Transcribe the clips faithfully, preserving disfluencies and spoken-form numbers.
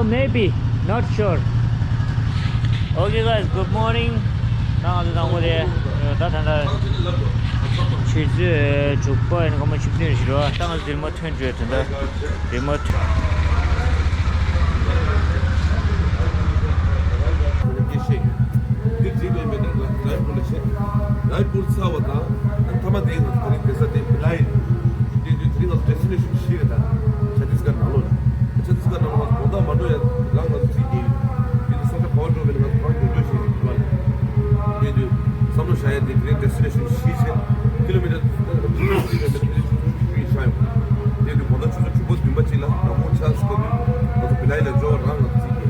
Maybe, not sure. Okay guys, good morning. ད་ང་ཚོ་དང་པོ་རེད། ད་ད་ལྟ་ཆུ་ཚོད་དྲུག་པ་ཡིན་སྐར་མ་བཅུ་བདུན་རེད་རོ། ད་ང་ཚོ་རི་མོ་ཐོན་འགྲོ་ཡ་དོན་དག་རི་མོ་ཐོན། འདི་བྲིས་པའི་མི་དེ་ང་རཱས་པུར་ལ་ཆེ། རཱས་པུར་ཚར་བ་དང་མཐའ་མ་དེ་ང་ཚོ་དེ་རིང་བསྡད་ས་དེ་བི་ལའི་རེད། དེ་དུས་དེ་རིང་ང་ཚོ་ཌེ་སི་ཊི་ནེ་ཤན་བཞི་རེད། ད་ཆ་ཏིས་གྷར་ནང་ལོགས་ལ། ཆ་ཏིས་གྷར་ནང་ལོགས་ང་ཚོ་དགོང་དག་མ་འགྲོ་ཡ་རང་ང་ཚོ་རྩིས་རྒྱག་ཡོད། དེ་དུས་ས་ཆ་ག་པར་འགྲོ་བས་ན་ང་ཚོ་གང་མགྱོགས་མགྱོགས་ཤིག་རེད་བ། དེ་དུས་བསམ་བློ་བཞག་ཡ་དེ་དེ་རིང་ཌེ་སི་ཊི་ནེ་ཤན་བཞི་ཆེ། ཀི་ལོ་མི་ཊར་ཁྲི་ཕྱེད་ཀི་ལོ་མི་ཊར་ཆུང་ཆུང་ཆུང་ཆུང་ཡིན་ཤག་ཡོང་། དེ་དུས་དགོང་དག་ཆུ་ཚོད་དྲུག་པ་བདུན་པ་གཅིག་ལ་ནང་ཁོངས་ཆ་ཚང་གི་ང་ཚོ་བི་ལའི་ལ་འབྱོར་བ་རང་ང་ཚོ་རྩིས་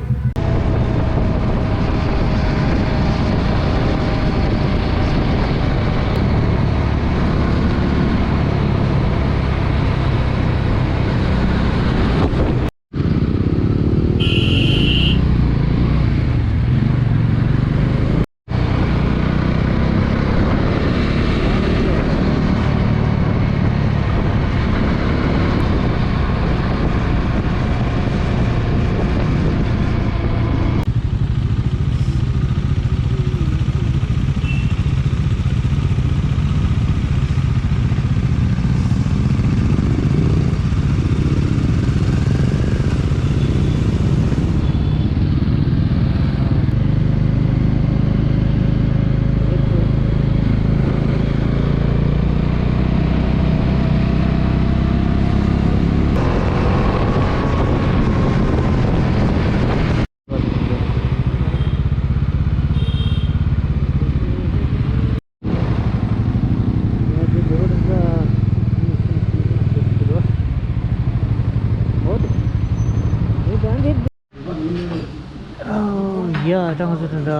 རྒྱག་ཡོད། ཡ། ད་ང་ཚོ་ད་ལྟ་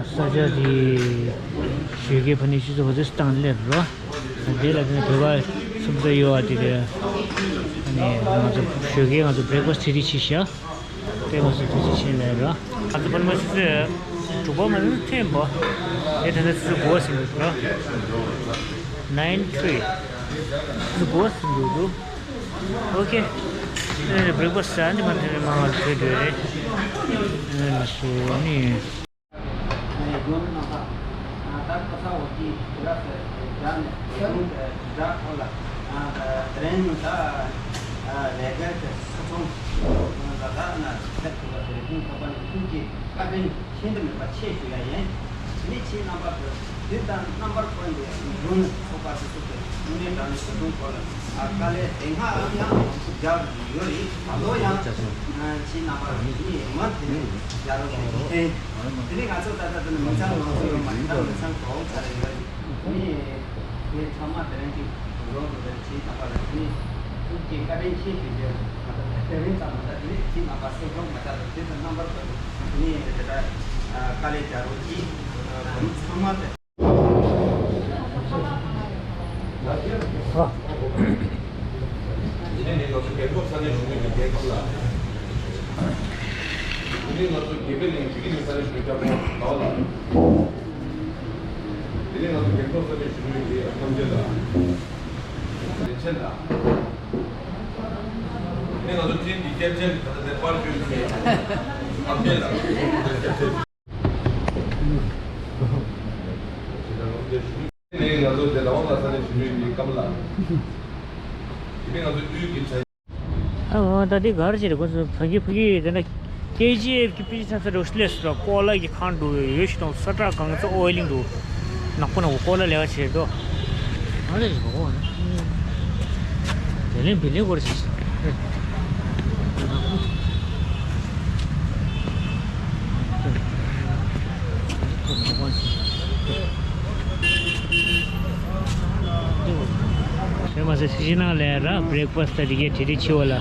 ས་ཆ་དེ་ཞོགས་ཀའི་ཕ་ནི་ཆུ་ཚོད་འདི་སྟེང་སླེབས་རོ། དེ་ལ་དེ་ནས་བོད་པ་སུམ་ཚོ་ཡོད་པ་དེ་རེད། ཨ་ནི་ང་ཚོ་ཞོགས་ཀའི་ང་ཚོ་བྷི་རེག་ཕ་སི་ཊི་དེ་རིགས་བྱས་ཤག་དེ་ང་ཚོ་དེ་ཚོ་བྱས་ལས་ར། ང་ཚོ་ཕ་ནི་མ་ཆུ་ཚོད་དྲུག་པ་མ་ཟིན་ཐེངས་པ། དེ་ད་ལྟ་ཆུ་ཚོད་དགུ་པ་ཟིན་འདུག་ར། Nine three། ཆུ་ཚོད་དགུ་པ་ཟིན་འདུག་འདུག་ཨོ་ཁེ། ཨེ་བྷི་རེག་ཕ་སི་ཊི་ཟ་འདི་མ་འདི་མ་ང་ཚོ་དུས་རེད། ཨེ་ལ་སོ་ནི། ཡོང་ནང་པ། ད་ཁོ་ཚ་འོ་ཀི་དེ་ར་སེ་རྒྱ་ནས་རྒྱ་རུང་དེ་རྒྱ་ཁོ་ལ་དེ་རིང་ད་ལས་ཀ་དེ་ས་ཚོང་ད་ད་ན་ཁྱེད་ཁོ་ལ་དེ་རིང་ཁོ་པ་ནས་ཐུགས་ཀྱི་བཀའ་དྲིན་ཤིན་ཏུ་མེད་པ་ཆེ་ཞུ་ཡ་ཡིན། དེ་ནས་ཁྱེད་རྣམ་པ་དེ་དུས་དང་རྣམ་པར་བཀོད་ནས་འབྱུང་ཚོགས་པ་སོ་སོ་དེ་དངོས་གནས་དྲང་གནས་ཞུ་དོན་སྐོར་ལ་དཀའ་ལས་དེ་སྔ་ཡང་ཡང་ཡོང་ཚུལ་རྒྱག་ཡོད་རེད། ད་ལོ་ཡང་ཁྱེད་རྣམ་པ་ནས་མ་དེ་ནས་རྒྱག་རོགས་ཞུ་རྒྱུ་ཡིན། དེ་ནས་ང་ཚོ་ད་ལྟ་དེ་ནས་མི་ཚང་ལོངས་སུ་ཡོད་མ་རེད། ད་མི་ཚང་གྲོགས་ཚ་རེ་ཡོད་རེད། དེ་ནས་ངས་ཚང་མ་དེ་རིང་གི་རོགས་རོགས་རེད། ཁྱེད་རྣམ་པ་ལ་དེ་ནས་ཐུགས་ཀྱི་བཀའ་དྲིན་ཆེ་ཞུ་རྒྱུ་ཡིན། ང་ཚོ་དེ་རིང་ཙམ་མ་ད་དེ་ནས་ཁྱེད་རྣམ་པ་སེམས་ཁྲོམ་མ་ད་དེ་ཚོ་རྣམ་པར་དགོས་དེ་ནས་དེ་ལྟར་དཀའ་ལས་རྒྱག་རོགས་གྱིས། ཚང་མ་དེ། དེ་ནས་ང་ཚོ་རྒྱལ་ཁབ་ས་གནས་གཞོན་ནུའི་རྒྱལ་ཁབ་ལ། དེ་ནས་ང་ཚོ་དགེ་འཕེལ་གླིང་བྱེད་ཀྱི་ཡོད་ས་གནས་གཞོན་སྐྱབས་མགོན་ཟླ་བ་ལགས། དེ་ནས་ང་ཚོ་རྒྱལ་ཁབ་ས་གནས་གཞོན་ནུའི་རྒྱལ་ཁབ་ཐམས་ཅད་ལ། རིན་ཆེན་ལགས། དེ་ནས་ང་ཚོ་ཁྲིན་གྱི་སྐྱབས་ཆེན་ད་ལྟ་དེ་པར་བརྒྱུད་ཀྱི་ཐམས་ཅད་ལ། ནས་ང་ཚོ་དེ་རང་དབང་ལ་ས་ནས་ཞུ་མུས་ཀྱི་སྐམ་ལ། དེ་ནས་ང་ཚོ་དབུས་ཀྱི་ཚན། ཨ་འོ་ད་དེ་གར་ཅི་རེད་གོ་སོང་། ཕ་གི་ཕ་གི་དེ་འདྲ་ཀེ་ཇི་ཨེཕ་གི་པི་ཅི་ཚ་ཚ་རོ་སླེ་སུ་ར་ཀོ་ལ་གི་ཁང་འགྲོ་ཡོད་ཤི་དང་ས་ཏྲ་གང་ཚ་ཨོ་ལིང་འགྲོ་ནག་པོ་ནག་པོ་ཀོ་ལ་ལེ་བ་ཆེ་རེད་དོ། ང་ལས་ཀྱི་གོ་གོ་ནི། དེ་ལན་བི་ལེ་གོར་ཞིག་ཞིག་དེ་མ་ཟད་ཕྱི་ནང་ལས་ར་བྷི་རེག་ཕ་སི་ཊི་དེ་གའི་དེ་དེ་ཆེ་བ་ལ་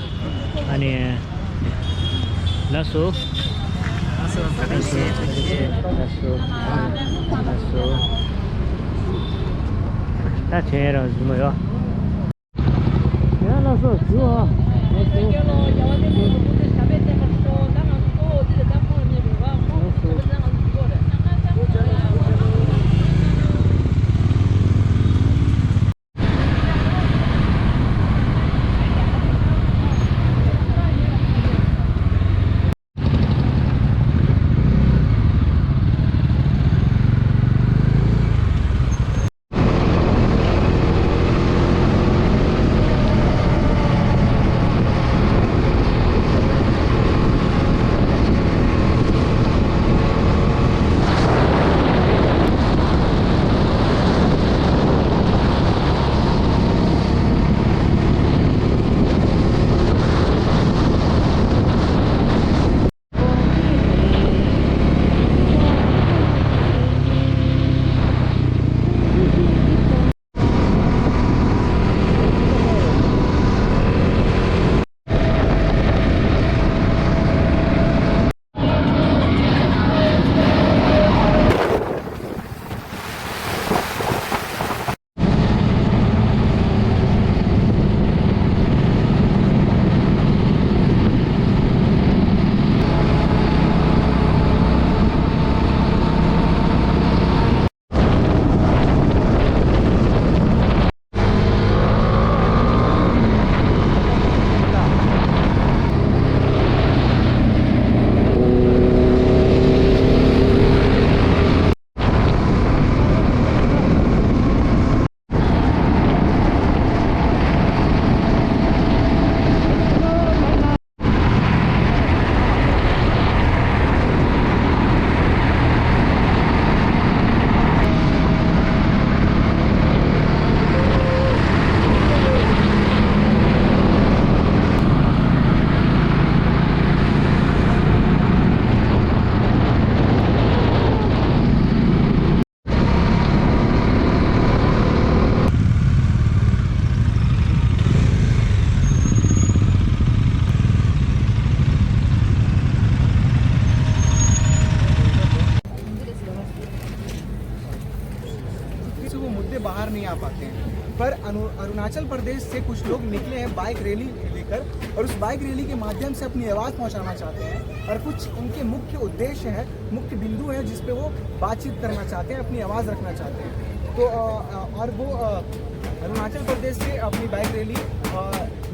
ཨ་ནི། ལགས་སོ། ལགས་སོ། ལགས་སོ། ལགས་སོ། ལགས་སོ། ད་དེ་རང་བཟོ་མ་ཡོད། ཡ་ལགས་སོ། བཟོ་ཨ། ལགས་སོ། ལགས་སོ། अरुणाचल प्रदेश से कुछ लोग निकले हैं बाइक रैली लेकर और उस बाइक रैली के माध्यम से अपनी आवाज़ पहुंचाना चाहते हैं और कुछ उनके मुख्य उद्देश्य हैं, मुख्य बिंदु हैं जिस पे वो बातचीत करना चाहते हैं, अपनी आवाज़ रखना चाहते हैं। तो अ, अ, और वो अ, अरुणाचल प्रदेश से अपनी बाइक रैली अ,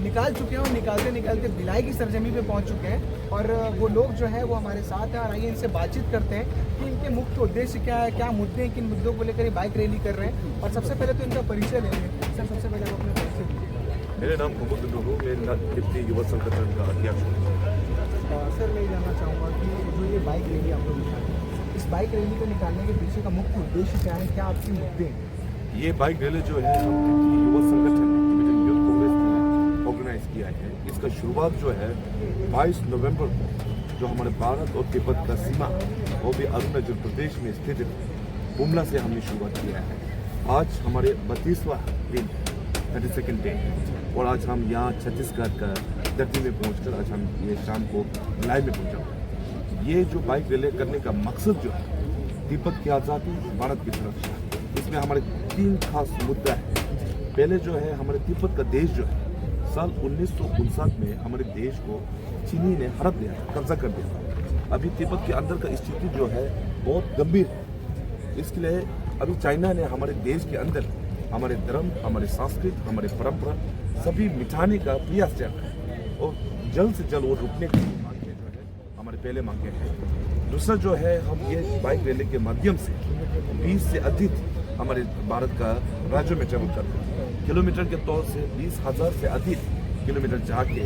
निकाल चुके हैं और निकालते निकालते भिलाई की सरजमीं पे पहुंच चुके हैं। और वो लोग जो है वो हमारे साथ हैं और आइए इनसे बातचीत करते हैं कि इनके मुख्य उद्देश्य क्या है, क्या मुद्दे हैं, किन मुद्दों को लेकर ये बाइक रैली कर रहे हैं। और सबसे पहले तो इनका परिचय लेंगे। सर, सबसे पहले आप अपना परिचय दीजिए। मेरा नाम कुमुद टुडू, मैं तिब्बती युवा संगठन का अध्यक्ष हूँ। अ, सर, मैं ये जानना चाहूँगा कि जो ये बाइक रैली आप लोग निकाल रहे हैं, इस बाइक रैली को निकालने के पीछे का मुख्य उद्देश्य क्या है, क्या आपके मुद्दे हैं? ये बाइक रैली जो है हम युवा संगठन यूथ कांग्रेस ने ऑर्गेनाइज किया है। इसका शुरुआत जो है बाईस नवंबर को, जो हमारे भारत और तिब्बत का सीमा, वो भी अरुणाचल प्रदेश में स्थित है, बुमला से हमने शुरुआत किया है। आज हमारे बत्तीसवाँ दिन, थर्टी सेकेंड डे, और आज हम यहाँ छत्तीसगढ़ का धरती में पहुँचकर आज हम ये शाम को भिलाई में पहुँचा। ये जो बाइक रैली करने का मकसद जो है तिब्बत की आज़ादी, भारत की सुरक्षा, इसमें हमारे तीन खास मुद्दा है। पहले जो है हमारे तिब्बत का देश जो है साल उन्नीस सौ उनसठ में हमारे देश को चीनी ने हड़प लिया था, कब्जा कर दिया था। अभी तिब्बत के अंदर का स्थिति जो है बहुत गंभीर है। इसके लिए अभी चाइना ने हमारे देश के अंदर हमारे धर्म, हमारे संस्कृत, हमारे परंपरा सभी मिटाने का प्रयास चल रहा है और जल्द से जल्द वो रुकने के लिए मांग है जो है हमारे पहले मांगे हैं। दूसरा जो है हम ये बाइक रैली के माध्यम से बीस से अधिक हमारे भारत का राज्यों में ट्रेवल करते हैं। किलोमीटर के तौर से बीस हज़ार से अधिक किलोमीटर जाके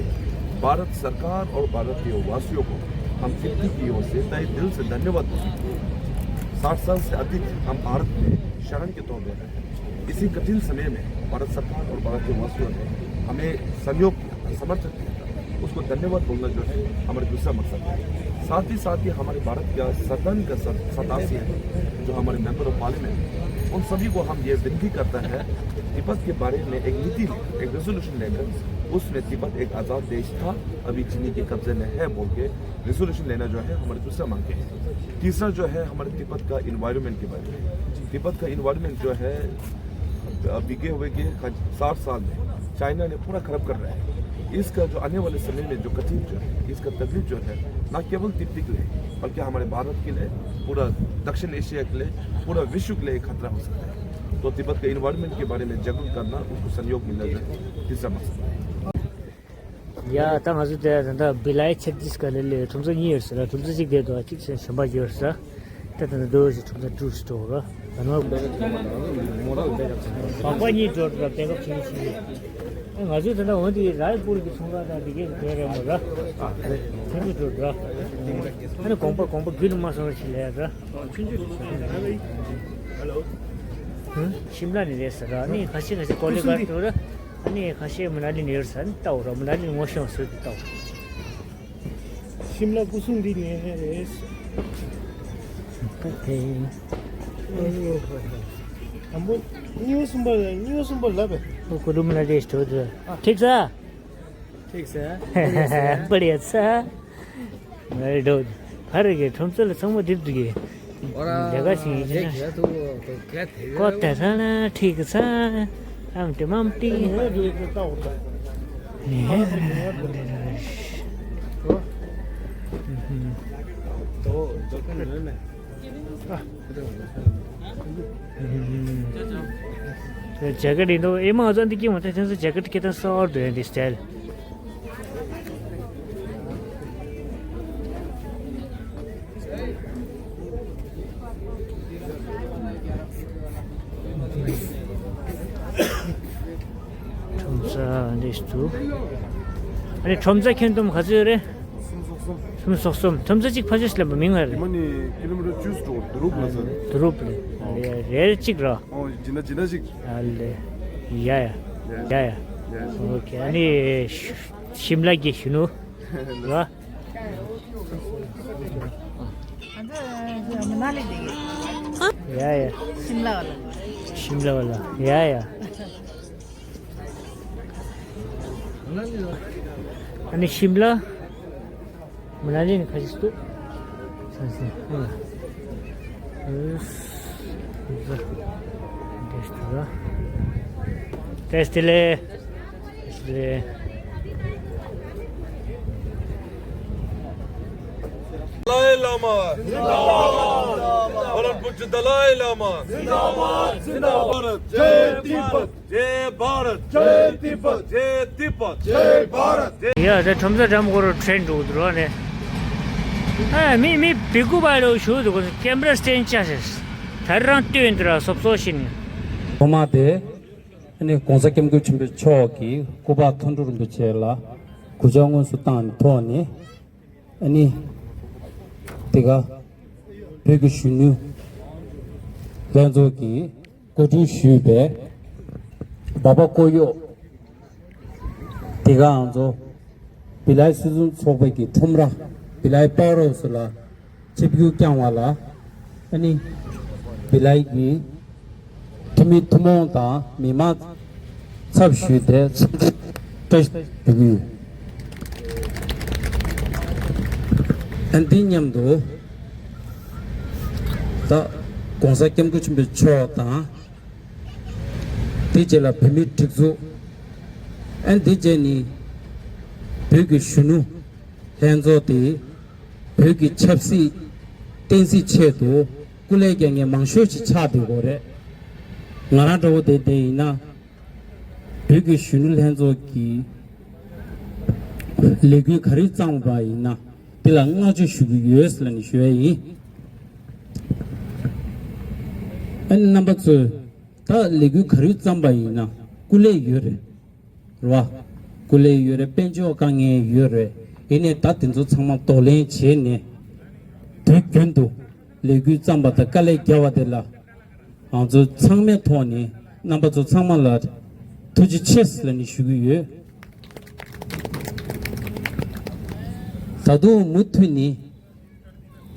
भारत सरकार और भारत के वासियों को हम तिब्बती की ओर से तहे दिल से धन्यवाद देते हैं। साठ साल से अधिक हम भारत में शरण के तौर में रहे। इसी कठिन समय में भारत सरकार और भारत के वासियों ने हमें सहयोग किया, समर्थन किया, उसको धन्यवाद बोलना जो है हमारा दूसरा मकसद है। साथ ही साथ ये हमारे भारत का सदन का सद-, सदस्य है, जो हमारे मेंबर ऑफ पार्लियामेंट, उन सभी को हम ये विनती करता है, तिब्बत के बारे में एक नीति, एक रेजोल्यूशन लेकर उसमें तिब्बत एक आज़ाद देश था, अभी चीनी के कब्जे में है बोल के रेजोल्यूशन लेना जो है हमारी दूसरा मांग है। तीसरा जो है हमारे तिब्बत का इन्वायरमेंट के बारे में। तिब्बत का इन्वायरमेंट जो है, अ, बीते हुए के साठ साल में चाइना ने पूरा खराब कर रहा है। इसका जो आने वाले समय में जो कठिन जो है, इसका तकलीफ जो है, ना केवल तिब्बत के लिए बल्कि हमारे भारत के लिए, पूरा दक्षिण एशिया के लिए, पूरा विश्व के लिए एक खतरा हो सकता है। तो तिब्बत का इन्वायरमेंट के बारे में जागरूक करना, उसको सहयोग मिलना जो है तीसरा मकसद है। ཡ། ད་ང་ཚོ་དེ་ད་ལྟ་བི་ལའི་ཆབ་ཏིས་ག་ལེ་ལེ་ཁྲོམ་ས་གཉིས་ཡོད་ཟེར་ལ། ཁྲོམ་ས་གཅིག་དེ་དུ་གཅིག་ཞེ་གཞན་པ་ཡོད་ཟེར། ད་ད་ད་དུ་ཞིག་ཁྲོམ་ས་དྲུག་ཞིག་འགྲོ་ར། ད་ནོ་བག་པ་གཉིས་འགྲོ་ར། པེ་ཀབ་ཆུང་ཆུང་ཞིག་ཨེ། ང་ཚོས་ད་ལྟ་འོན་ཏེ་རའི་པུར་གྱི་ཚོང་ཁང་དང་དེ་གའི་དེ་རེད་མོ་ར། ཆུང་ཆུང་འགྲོ་ར། ཨ་ནི་དགོངས་པ་དགོངས་པ་རྒྱུན་མ་སོང་ཞིག་ལས་ར། ཤིམ་ལ་ནས་རེད་ཟེར་ར། ཨ་ནི་ཁ་ཤས་ཁ་ཤས་ཀོ་ལི་གྷལ་འགྲོ་ར། ཨ་ནི་ཁ་ཤས་མ་ན་ལི་ནས་ཡོད་ས་ནི་ལྟ་འོ་ར། མ་ན་ལི་ངོ་ཤེས་བཟོས་ཏེ་ལྟ་འོ། ཤིམ་ལ་སྐུ་སྲུང་འདི་ནས་རེད། དང་པོ་གཉིས་པ་གསུམ་པ་གཉིས་པ་གསུམ་པ་ལབ་པས། ཨོ་ཀུ་རུ་མ་ན་ལི་སྟོད་དུ། ཨ། ཐིག་ས། ཐིག་ས། བ་རི་ཡ་ས། ང་རེ་འགྲོ། ཕ་རེ་གི་ཁྲོམ་ས་ལ་ཚང་མ་སྒྲིབ་འདུག་གི། ལས་ཀ་ཞིག་ཡིན་ན། ཀོ་ཏེ་ས་ན་ཁྲིག་ས། ཨམ་ཏི་མམ་ཏི། ནེ། ཇེ་ཀེ་ཊི་འདུག་ཨེ་མ་ཨ་ཙང་འདི་ཀྱི་མ་ཏེ་ཐེན་སོ་ཇེ་ཀེ་ཊི་ཁྱེད་ཐེན་སོ་འོར་འདུག་ཡང་འདི་སི་ཊལ། ཁྲོམ་ས་འདི་ཞིག་འདུག་ཨ་ནི་ཁྲོམ་ས་ཁྱོན་བསྡོམས་ག་ཚོད་ཡོད་རེད། སུམ་ཅུ་སོ་གསུམ། སུམ་ཅུ་སོ་གསུམ། ཁྲོམ་ས་གཅིག་ཕལ་ཆེར་ལ་མིང་ང་རེད། དེ་མ་ནི་ཀི་ལོ་མི་ཊར་བཅུ་ཙམ་འགྲོ་དུ་རུབ་ལ་ཟེར། དུ་རུབ་ལ། རེ་རེ་གཅིག་ར། ཨོ་ཇི་ན་ཇི་ན་ཞིག་ཨ་ལེ། ཡ་ཡ། ཡ་ཡ། ཡ་ཡ། ཨོ་ཁེ། ཨ་ནི་ཤི་ཤིམ་ལ་གི་གཞོན་ནུ་ར། ང་ཚོ་མ་ན་ལི་འདི་གི། ཡ་ཡ། ཤིམ་ལ་བ་ལ། ཤིམ་ལ་བ་ལ། ཡ་ཡ། ཨ་ནི་ཤིམ་ལ། མ་ན་ལི་ནི་ཁ་ཤས་འདུག་ས་སི། ཨ། ཨུས། འདི་འདྲ་ཞིག་འདུག་ར། ད་ Estile. Estile. Dalai Lama. Zindabad. Param Pujya Dalai Lama. Zindabad. Zindabad. Jai Tibet. Jai Bharat. Jai Tibet. Jai Tibet. Jai Bharat. ཡ་ད་ཁྲོམ་ས་འགྲམ་གོར་ཁྲེན་འགྲོ་འདུག་རོགས་ནས། ཨ་མི་མི་བི་ཀུ་བ་ལོ་ཞུ་འདུག་གོ་ཀེམ་ར་སྟེན་ཆ་ཤེས། ད་རང་སྟོན་འདི་ར་སོབ་སོ་ཤིན། ཐོག་མ་དེ། ཨ་ནི་༸གོང་ས་༸སྐྱབས་མགོན་ཆེན་པོ་མཆོག་གིས་སྐུ་པར་མཐོང་གྲོལ་རིན་པོ་ཆེ་ལ་གུས་ཕྱག་སྔོན་དུ་བཏང་ཐོག་ནས། ཨ་ནི་དེ་ག་བོད་ཀྱི་གཞོན་ནུ་ལྷན་ཚོགས་ཀྱིས་གོ་སྒྲིག་ཞུས་པའི་འབའ་པ་ཀོ་གཡོག་དེ་ག་ང་ཚོ་བི་ལའི་སུད་སི་ཚོགས་པའི་གི་ཁྲོམ་ར་བི་ལའི་པཱ་ཝར་ཧའུ་སི་ལ་ཆིབས་བསྒྱུར་བསྐྱངས་བ་ལ། ཨ་ནི་བི་ལའི་གི་འཐུས་མི་ཐུན་མོང་དང་མི་མང་ཚབ་ཞུས་ཏེ་འཚམས་འདྲི་བཀྲ་ཤིས་བདེ་ལེགས་ཞུ་གི་ཡོད། ཨ་འདི་མཉམ་དུ་ད་༸གོང་ས་༸སྐྱབས་མགོན་ཆེན་པོ་མཆོག་དང་། དེ་རྗེས་ལ་བོད་མིའི་སྒྲིག་འཛུགས། ཨ་འདི་རྗེས་ནི་བོད་ཀྱི་གཞོན་ནུ་ལྷན་ཚོགས་དེ་བོད་ཀྱི་ཆབ་སྲིད་བསྟན་སྲིད་ཆེད་དུ་སྐུ་ལས་རྒྱག་མཁན་མང་ཤོས་ཤིག་ཆགས་བསྡད་ཡོད་རེད། ང་རང་འདྲ་བོ་དེ་དེ་ཡིན་ན། བོད་ཀྱི་གཞོན་ནུ་ལྷན་ཚོགས་ཀྱི་ལས་འགུལ་ག་རེ་བརྩམས་པ་ཡིན་ན་དེ་ལ་བསྔགས་བརྗོད་ཞུ་གི་ཡོད་ལབ་ནས་ཞུ་ཡ་ཡིན། ཨ་ནི་རྣམ་པ་ཚོས་ད་ལས་འགུལ་ག་རེ་བརྩམས་པ་ཡིན་ན་སྐུ་ལས་ཡོད་རེད། རེད་བ། སྐུ་ལས་ཡོད་རེད། དཔལ་འབྱོར་དཀའ་ངལ་ཡོད་རེད། ཡིན་ནའི་ད་དེ་ཚོ་ཚང་མ་གདོང་ལེན་བྱས་ནས་དུས་རྒྱུན་དུ་ལས་འགུལ་བརྩམས་པ་དང་དཀའ་ལས་བརྒྱབ་པ་དེ་ལ། ང་ཚོ་ཚང་མའི་ཐོག་ནས་རྣམ་པ་ཚོ་ཚང་མ་ལ་ཐུགས་རྗེ་ཆེ་ལབ་ནས་ཞུ་གི་ཡོད། ད་དུང་མུ་མཐུད་ནས་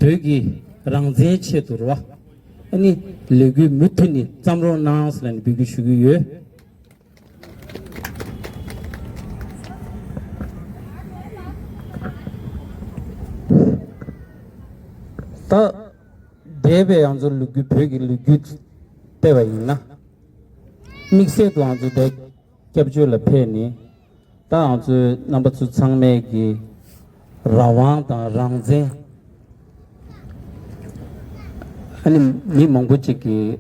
བོད་ཀྱི་རང་བཙན་ཆེད་དུ་རེད་བ། ཨ་ནི་ལས་འགུལ་མུ་མཐུད་ནས་བརྩམ་རོགས་གནང་ལབ་ནས་འབོད་སྐུལ་ཞུ་གི་ཡོད། ད་འདས་པའི་ང་ཚོ་ལོ་རྒྱུས་བོད་ཀྱི་ལོ་རྒྱུས་བལྟས་པ་ཡིན་ན། དམིགས་བསལ་དུ་ང་ཚོ་འདས་སྐྱབས་བཅོལ་ལ་ཕེབས་ནས་ད་ང་ཚོའི་རྣམ་པ་ཚོ་ཚང་མས་ཀྱི་རང་དབང་དང་རང་བཙན། ཨ་ནི་མི་མང་པོ་ཅིག་གིས་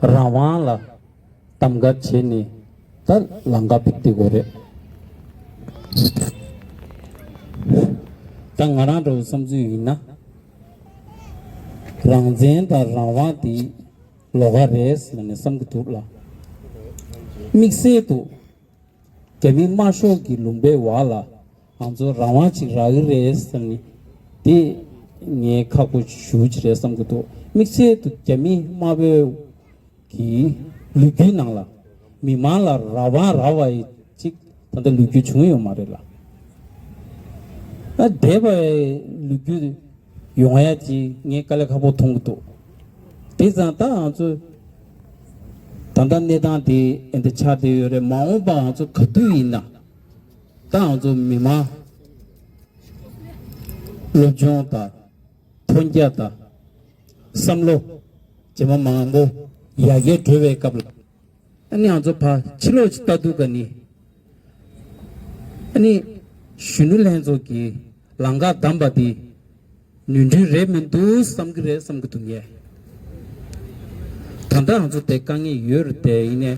རང་དབང་ལ་གདམ་ག་བྱས་ནས་ད་ལམ་ཁ་ཕུད་བསྡད་ཡོད་རེད། ད་ང་རང་འདྲ་བོ་བསམ་ཚུལ་ཡིན་ན། རང་བཙན་དང་རང་དབང་དེ་ལོགས་ཀ་རེད་ཟེར་ནས་བསམ་གྱི་འདུག་ལ། དམིགས་བསལ་དུ་རྒྱ་མི་དམར་ཤོག་གི་ལུང་པའི་འོག་ལ་ང་ཚོ་རང་དབང་ཅིག་རག་གི་རེད་ཟེར་ནས་དེ་ངས་ཁག་པོ་ཞེ་པོ་ཅིག་རེད་བསམ་གྱི་འདུག། དམིགས་བསལ་དུ་རྒྱ་མི་དམར་པོའི་གི་ལོ་རྒྱུས་ནང་ལ་མི་མང་ལ་རང་དབང་རག་པ་ཡི་ཅིག་ད་ལྟ་ལོ་རྒྱུས་བྱུང་ཡོད་མ་རེད་ལ། ཨ་འདས་པའི་ལོ་རྒྱུས་ཡོང་ཡ་ཅིག་ངས་དཀའ་ལས་ཁག་པོ་མཐོང་གི་འདུག། དེ་ཙང་ད་ང་ཚོས་ད་ལྟ་གནས་སྟངས་དེ་ཨེ་འདི་ཆགས་བསྡད་ཡོད་རེད། མ་འོངས་པ་ང་ཚོ་ག་དུས་ཡིན་ན་ད་ང་ཚོ་མི་མང་སློབ་སྦྱོང་དང་། མཐོང་རྒྱ་དང་བསམ་བློ་རྗེས་མ་མང་པོ་ཡར་རྒྱས་འགྲོ་བའི་སྐབས་ལ། ཨ་ནི་ང་ཚོ་ཕར་ཕྱི་ལོགས་ཅིག་ལྟ་དུས་ཀ་ནི། ཨ་ནི་གཞོན་ནུ་ལྷན་ཚོགས་ཀྱིས་ལམ་ཁ་བདམས་པ་འདི་ནོར་འཁྲུལ་རེད་མི་འདུག་བསམ་གྱི་རེད་བསམ་གྱི་འདུག་ངས། ད་ལྟ་ང་ཚོ་དེ་དཀའ་ངལ་ཡོད་རེད་དེ་ཡིན་ནའི།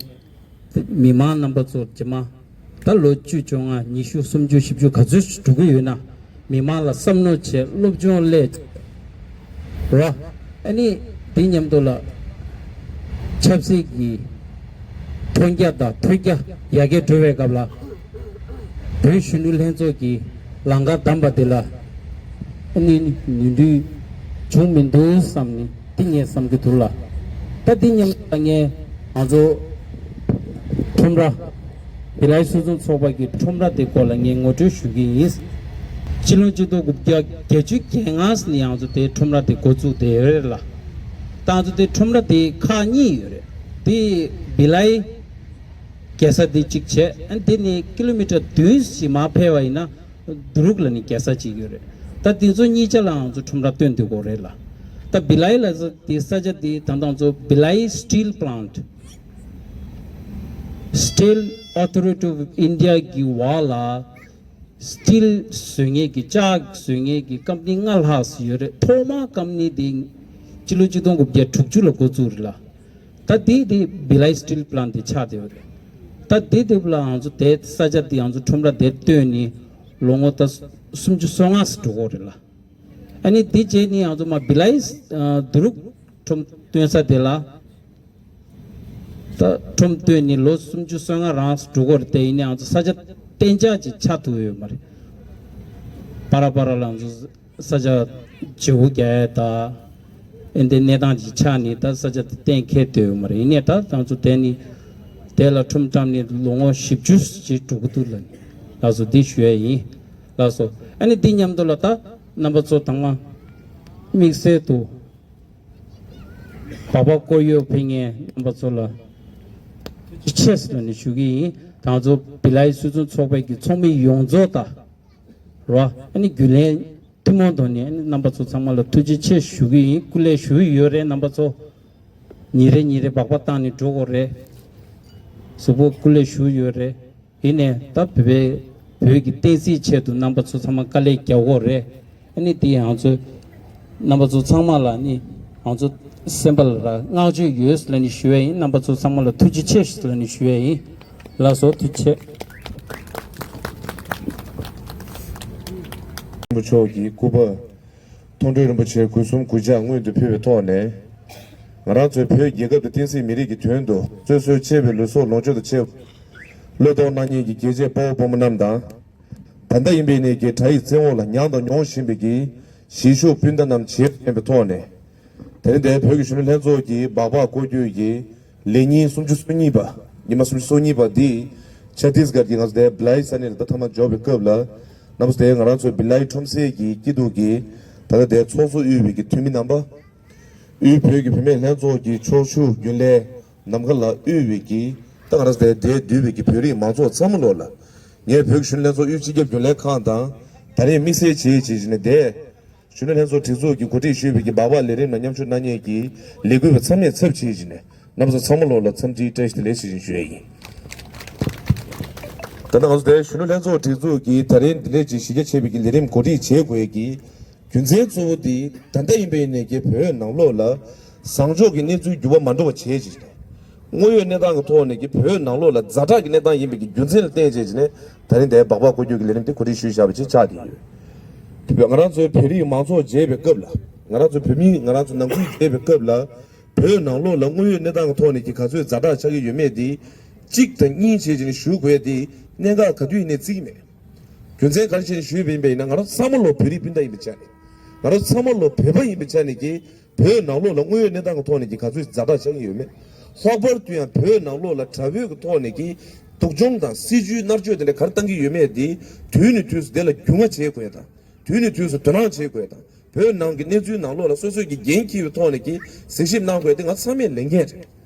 མི་མང་རྣམ་པ་ཚོ་རྗེས་མ་ད་ལོ་བཅུ་བཅོ་ལྔ་ཉི་ཤུ་སུམ་ཅུ་བཞི་བཅུ་ག་ཚོད་ཅིག་འགྲོ་གི་ཡོད་ན་མི་མང་ལ་བསམ་མནོ་བྱས་སློབ་སྦྱོང་སླད་རོ། ཨ་ནི་དེ་མཉམ་དུ་ལ་ཆབ་སྲིད་ཀྱི་མཐོང་རྒྱ་དང་ཐོས་རྒྱ་ཡར་རྒྱས་འགྲོ་བའི་སྐབས་ལ་བོད་གཞོན་ནུ་ལྷན་ཚོགས་ཀྱི་ལམ་ཁ་བདམས་པ་དེ་ལ་ཨ་ནི་ནོར་འཁྲུལ་བྱུང་མི་འདུག་བསམ་ནས། འདི་ངས་བསམ་གྱི་འདུག་ལ། ད་འདི་མཉམ་དུ་ངས་ང་ཚོ་ཁྲོམ་ར་བི་ལའི་སུད་སི་ཚོགས་པ་གི་ཁྲོམ་ར་དེ་སྐོར་ལ་ངས་ངོ་སྤྲོད་ཞུ་གི་ཡིན། སྤྱི་ལོ་གཅིག་སྟོང་དགུ་བརྒྱ་བརྒྱད་ཅུ་གྱ་ལྔ་ནས་ང་ཚོ་དེ་ཁྲོམ་ར་དེ་འགོ་བཙུགས་བསྡད་ཡོད་རེད་ལ། ད་ང་ཚོ་དེ་ཁྲོམ་ར་དེ་ཁག་གཉིས་ཡོད་རེད། དེ་བི་ལའི་རྒྱལ་ས་དེ་གཅིག་བྱས། ཨ་དེ་ནས་ཀི་ལོ་མི་ཊར་བདུན་ཞིག་མར་ཕེབས་པ་ཡིན་ན། འབྲུག་ལ་ནི་རྒྱལ་ས་གཅིག་ཡོད་རེད། ད་དེ་ཚོ་གཉིས་ཆ་ལ་ང་ཚོ་ཁྲོམ་ར་སྟོན་དུས་གོ་རེད་ལ། ད་བི་ལའི་ལ་ས་དེ་ས་ཆ་དེ་ད་ང་ཚོ་བི་ལའི་སི་ཊིལ་པི་ལན་ཊི་ Steel Authority of India གི་འོག་ལ་སི་ཊིལ་བཟོ་མཁན་གྱི་ལྕགས་བཟོ་མཁན་གྱི་ཀམ་པ་ནི་ལྔ་ལྷག་ཙམ་ཡོད་རེད། ཐོག་མ་ཀམ་པ་ནི་དེ་སྤྱི་ལོ་ཆིག་སྟོང་དགུ་བརྒྱ་དྲུག་ཅུ་ལ་འགོ་བཙུགས་རེད་ལ། ད་དེ་དེ་བི་ལའི་སི་ཊིལ་པི་ལན་ཊི་དེ་ཆགས་བསྡད་ཡོད་རེད། ད་དེ་དེ་ལ་ང་ཚོ་དེ་ས་ཆ་དེ་ང་ཚོ་ཁྲོམ་ར་དེ་བཏོན་ནས་ལོ་ངོ་ད་སུམ་ཅུ་སོ་ལྔ་ཙམ་འགྲོ་གི་ཡོད་རེད་ལ། ཨ་ནི་དེ་རྗེས་ནས་ང་ཚོ་མ་བི་ལའི་ཨ་དུ་རུག་ཁྲོམ་བཏོན་ས་དེ་ལ། ད་ཁྲོམ་བཏོན་ནས་ལོ་སུམ་ཅུ་སོ་ལྔ་རང་འགྲོ་གི་ཡོད་རེད་དེ། ཡིན་ནའང་ང་ཚོ་ས་ཆ་གཏན་འཇགས་ཅིག་ཆགས་ཐུབ་ཡོད་མ་རེད། བར་བར་ལ་ང་ཚོ་ས་ཆ་བརྗེ་པོ་རྒྱག་ཡས་དང་། ཨེ་འདི་གནས་སྟངས་ཅིག་ཆགས་ནས་ད་ས་ཆ་དེ་གཏན་འཁེལ་སྡོད་ཡོད་མ་རེད། ཡིན་ནའི་ད་ང་ཚོ་དེ་ནི་དེ་ལ་ཁྲོམ་བཀྲམ་ནས་ལོ་ངོ་བཞི་བཅུ་ཅིག་འགྲོ་གི་འདུག་ལ། ལགས་སོ། འདི་ཞུ་ཡས་ཡིན། ལགས་སོ། ཨ་ནི་འདི་མཉམ་དུ་ལ་ད་རྣམ་པ་ཚོ་དང་མ་དམིགས་བསལ་དུ་སྦག་སྦག་སྐོར་གཡོག་ཕེབས་མཁན་རྣམ་པ་ཚོ་ལ་ཐུགས་རྗེ་ཆེ་ཟེར་ནས་ཞུ་གི་ཡིན། ད་ང་ཚོ་བི་ལའི་སུད་ཚོང་ཚོགས་པའི་གི་ཚོགས་མི་ཡོངས་རྫོགས་དང་རོ། ཨ་ནི་རྒྱུན་ལས་ཐུན་མོང་ཐོག་ནས་ཨ་ནི་རྣམ་པ་ཚོ་ཚང་མ་ལ་ཐུགས་རྗེ་ཆེ་ཞུ་གི་ཡིན། སྐུ་ལས་ཞུ་གི་ཡོད་རེད། རྣམ་པ་ཚོ་ཉིན་རེ་ཉིན་རེ་སྦག་སྦག་བཏང་ནས་འགྲོ་དགོས་རེད། གཟུགས་པོ་སྐུ་ལས་ཞུ་ཡོད་རེད། ཡིན་ནའི་ད་བོད་པའི་བོད་ཀྱི་བསྟན་སྲིད་ཆེད་དུ་རྣམ་པ་ཚོ་ཚང་མ་དཀའ་ལས་རྒྱག་དགོས་རེད། ཨ་ནི་དེ་ང་ཚོ་རྣམ་པ་ཚོ་ཚང་མ་ལ་ནི་ང་ཚོ་སེམས་པ་ལ་བསྔགས་བརྗོད་ཡོད་ལབ་ནས་ཞུ་ཡས་ཡིན། རྣམ་པ་ཚོ་ཚང་མ་ལ་ཐུགས་རྗེ་ཆེ་ཞུ་ལབ་ནས་ཞུ་ཡས་ཡིན། ལགས་སོ། ཐུགས་རྗེ་ཆེ། རིན་པོ་མཆོག་གི་སྐུ་པར་མཐོང་གྲོལ་རིན་པོ་ཆེ་གུས་གསུམ་གུས་ཕྱག་སྔོན་དུ་ཕུལ་བའི་ཐོག་ནས། ང་རང་ཚོའི་བོད་རྒྱལ་ཁབ་དང་བསྟན་སྲིད་མི་རིགས་ཀྱི་དོན་དུ་སོ་སོའི་གཅེས་པའི་ལུས་སྲོག་ལོངས་སྤྱོད་དང་བཅས་པ་བློས་གཏོང་གནང་མཁན་གྱི་རྒྱལ་གཅེས་དཔའ་བོ་དཔའ་མོ་རྣམས་དང་། ད་ལྟ་ཡིན་པའི་ནས་ཀྱི་དགྲ་ཡི་བཙན་འོག་ལ་མྱངས་དང་མྱོང་བཞིན་པའི་གི་གཞིས་བཞུགས་སྤུན་ཟླ་རྣམས་བྱེད་ཕན་པའི་ཐོག་ནས། དེ་རིང་འདིར་བོད་ཀྱི་གཞོན་ནུ་ལྷན་ཚོགས་ཀྱི་སྦག་སྦག་སྐོར་སྐྱོད་ཀྱི་ལས་ཉིན་སུམ་ཅུ་སོ་གཉིས་པ། ཉི་མ་སུམ་ཅུ་སོ་གཉིས་པ་འདི་ཆ་ཏིས་གྷར་གྱི་ང་ཚོ་དེ་བི་ལའི་ས་གནས་ལ་ད་ཐ་མ་འབྱོར་བའི་སྐབས་ལ། རྣམ་པ་ཚོ་དེ་ང་རང་ཚོའི་བི་ལའི་ཁྲོམ་སའི་གི་སྐྱིད་སྡུག་གི་ད་ལྟ་དེ་ཚོགས་གཙོ་དབུས་པའི་གི་འཐུས་མི་རྣམ་པ། དབུས་བོད་ཀྱི་བུད་མེད་ལྷན་ཚོགས་ཀྱི་ཕྱོགས་བཞུགས་རྒྱུན་ལས་ནམ་མཁའ་ལ་དབུས་པའི་གི་ད་ང་རང་ཚོ་དེ་འདིར་འདུས་པའི་གི་བོད་རིགས་མང་ཚོགས་ཚང་མ་ལོ་ལ། ངས་བོད་ཀྱི་གཞོན་ནུ་ལྷན་ཚོགས་དབུས་སྤྱི་ཁྱབ་རྒྱུན་ལས་ཁང་དང་། ད་རེས་དམིགས་བསལ་བྱས་བྱས་བྱས་ནས་དེ། གཞོན་ནུ་ལྷན་ཚོགས་སྒྲིག་འཛུགས་ཀྱིས་གོ་སྒྲིག་ཞུས་པའི་གི་སྦག་སྦག་ལས་རིམ་ལ་མཉམ་ཞུགས་གནང་མཁན་གྱི་ལས་འགུལ་བ་ཚང་མས་ཚབ་བྱེད་བཞིན་ནས་རྣམ་པ་ཚོ་ཚང་མ་ལོ་ལ་འཚམས་འདྲིའི་བཀྲ་ཤིས་བདེ་ལེགས་ཞུ་བཞིན་ཞུ་ཡས་ཡིན། ད་ལྟ་ང་ཚོ་དེ་གཞོན་ནུ་ལྷན་ཚོགས་སྒྲིག་འཛུགས་ཀྱིས་ད་རིང་འདི་འདྲས་ཀྱི་གཞི་རྒྱ་ཆེ་བའི་གི་ལས་རིམ་གོ་སྒྲིག་བྱེད་དགོས་ཀྱི་རྒྱུ་མཚན་གཙོ་བོ་དེ་ད་ལྟ་ཡིན་པའི་ནས་ཀྱི་བོད་ནང་ལོགས་ལ་བཟང་ཕྱོགས་ཀྱི་གནས་ཚུལ་འགྱུར་བ་མ་འགྲོ་བ་བྱེད་ཅིང་། དངོས་ཡོད་གནས་སྟངས་ཀྱི་ཐོག་ནས་ཀྱི་བོད་ནང་ལོགས་ལ་ཛ་དྲག་གི་གནས་སྟངས་ཡིན་པའི་གི་རྒྱུ་མཚན་ལ་བརྟེན་བྱས་ཀྱི་ནས་ད་རིང་དེ་སྦག་སྦག་སྐོར་སྐྱོད་ཀྱི་ལས་རིམ་དེ་གོ་སྒྲིག་ཞུས་བཞག་པ་ཅིག་ཆགས་ཀྱི་ཡོད། ང་རང་ཚོའི་བོད་རིགས་མང་ཚོགས་མཇལ་བའི་སྐབས་ལ། ང་རང་ཚོའི་བོད་མི་ང་རང་ཚོ་ནང་ཁུལ་མཇལ་བའི་སྐབས་ལ། བོད་ནང་ལོགས་ལ་དངོས་ཡོད་གནས་སྟངས་ཀྱི་ཐོག་ནས་ཀྱི་ག་ཚོད་ཛ་དྲག་ཆགས་ཀྱི་ཡོད་མེད་དེ། གཅིག་དང་གཉིས་བྱས་ཀྱི་ནས་ཞུ་དགོས་དེ་གནད་འགག་ག་དུས་ཡིན་ནས་བརྩི་གི་མེད། རྒྱུ་མཚན་ག་རེ་བྱས་ནས་ཞུས་པ་ཡིན་པ་ཡིན་ན། ང་རང་ཚང་མ་ལོ་བོད་རིགས་སྤུན་ཟླ་ཡིན་པའི་ཆ་ནས། ང་རང་ཚང་མ་ལོ་བོད་པ་ཡིན་པའི་ཆ་ནས་ཀྱི། བོད་ནང་ལོགས་ལ་དངོས་ཡོད་གནས་སྟངས་ཀྱི་ཐོག་ནས་ཀྱི་ག་ཚོད་ཛ་དྲག་ཆགས་ཀྱི་ཡོད་མེད། ལྷག་པར་དུ་ཡང་བོད་ནང་ལོགས་ལ་དྲག་པོའི་གི་ཐོག་ནས་ཀྱི་སྡུག་སྦྱོང་དང་སྲིད་ཇུས་མནར་གཅོད་དེ་འདྲ་ག་རེ་བཏང་གི་ཡོད་མེད་དེ་དུས་ནས་དུས་སུ་དེ་ལ་རྒྱུས་མངའ་བྱེད་དགོས་དང་། དུས་ནས་དུས་སུ་དོ་སྣང་བྱེད་དགོས་དང་། བོད་ནང་གི་གནས་ཚུལ་ནང་ལོགས་ལ་སོ་སོས་ཀྱི་འགན་འཁྱེར་བའི་ཐོག་ནས་ཀྱི་གཟིགས་ཞིབ་གནང་དགོས་དེ་ང་ཚང་མས་ལས་འགན་རེད།